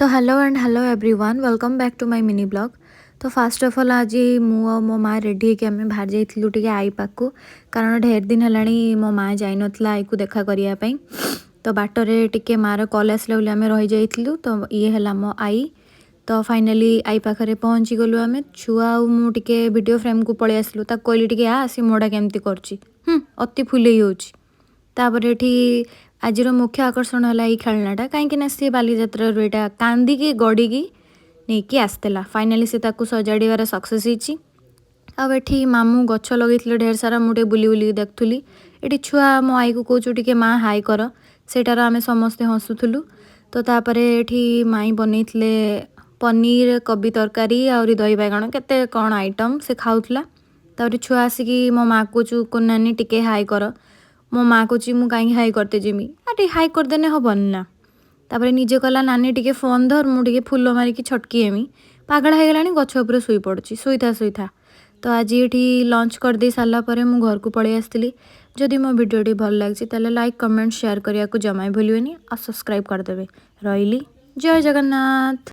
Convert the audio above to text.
ତ hello and hello everyone, welcome back to my mini vlog। ତ first of all ଆଜି ମୁଁ ଆଉ ମୋ ମା ରେଡ଼ି ହେଇକି ଆମେ ବାହାରି ଯାଇଥିଲୁ ଟିକେ ଆଈ ପାଖକୁ, କାରଣ ଢେର ଦିନ ହେଲାଣି ମୋ ମା ଯାଇନଥିଲା ଆଈକୁ ଦେଖା କରିବା ପାଇଁ। ତ ବାଟରେ ଟିକେ ମାଆର କଲ୍ ଆସିଲା ବୋଲି ଆମେ ରହିଯାଇଥିଲୁ। ତ ଇଏ ହେଲା ମୋ ଆଈ। ତ ଫାଇନାଲି ଆଈ ପାଖରେ ପହଞ୍ଚିଗଲୁ ଆମେ। ଛୁଆ ଆଉ ମୁଁ ଟିକେ ଭିଡ଼ିଓ ଫ୍ରେମ୍କୁ ପଳେଇ ଆସିଲୁ। ତାକୁ କହିଲି, ଟିକେ ଆସି ମୋଡ଼ା କେମିତି କରୁଛି। ଅତି ଫୁଲେଇ ହେଉଛି। ତାପରେ ଏଠି ଆଜିର ମୁଖ୍ୟ ଆକର୍ଷଣ ହେଲା ଏଇ ଖେଳନାଟା, କାହିଁକି ନା ସିଏ ବାଲିଯାତ୍ରାରୁ ଏଇଟା କାନ୍ଦିକି ଗଡ଼ିକି ନେଇକି ଆସିଥିଲା। ଫାଇନାଲି ସେ ତାକୁ ସଜାଡ଼ିବାରେ ସକ୍ସେସ୍ ହେଇଛି। ଆଉ ଏଠି ମାମୁଁ ଗଛ ଲଗେଇଥିଲେ ଢେର ସାରା, ମୁଁ ଟିକେ ବୁଲି ବୁଲିକି ଦେଖୁଥିଲି। ଏଠି ଛୁଆ ମୋ ଆଈକୁ କହୁଛୁ, ଟିକେ ମା ହାଇ କର। ସେଇଟାର ଆମେ ସମସ୍ତେ ହସୁଥିଲୁ। ତ ତାପରେ ଏଠି ମାଇଁ ବନେଇଥିଲେ ପନିର କୋବି ତରକାରୀ, ଆହୁରି ଦହି ବାଇଗଣ, କେତେ କ'ଣ ଆଇଟମ୍ ସେ ଖାଉଥିଲା। ତାପରେ ଛୁଆ ଆସିକି ମୋ ମା କହୁଛୁ, ନାନୀ, ଟିକେ ହାଇ କର। ମୋ ମା କହୁଛି, ମୁଁ କାହିଁକି ହାଇ କରିତେ ଯିମି? ଆଉ ଟିକେ ହାଇ କରିଦେନେ ହବନି ନା? ତାପରେ ନିଜେ କହିଲା, ନାନୀ, ଟିକେ ଫୋନ୍ ଧର, ମୁଁ ଟିକେ ଫୁଲ ମାରିକି ଛଟକି ହେମି। ପାଗଳା ହେଇଗଲାଣି, ଗଛ ଉପରେ ଶୋଇ ପଡ଼ୁଛି। ଶୋଇଥା, ଶୋଇଥା। ତ ଆଜି ଏଠି ଲଞ୍ଚ କରିଦେଇ ସାରିଲା ପରେ ମୁଁ ଘରକୁ ପଳେଇ ଆସିଥିଲି। ଯଦି ମୋ ଭିଡ଼ିଓଟି ଭଲ ଲାଗିଛି, ତାହେଲେ ଲାଇକ୍, କମେଣ୍ଟ, ସେୟାର କରିବାକୁ ଜମା ବି ଭୁଲିବେନି ଆଉ ସବସ୍କ୍ରାଇବ୍ କରିଦେବେ। ରହିଲି, ଜୟ ଜଗନ୍ନାଥ।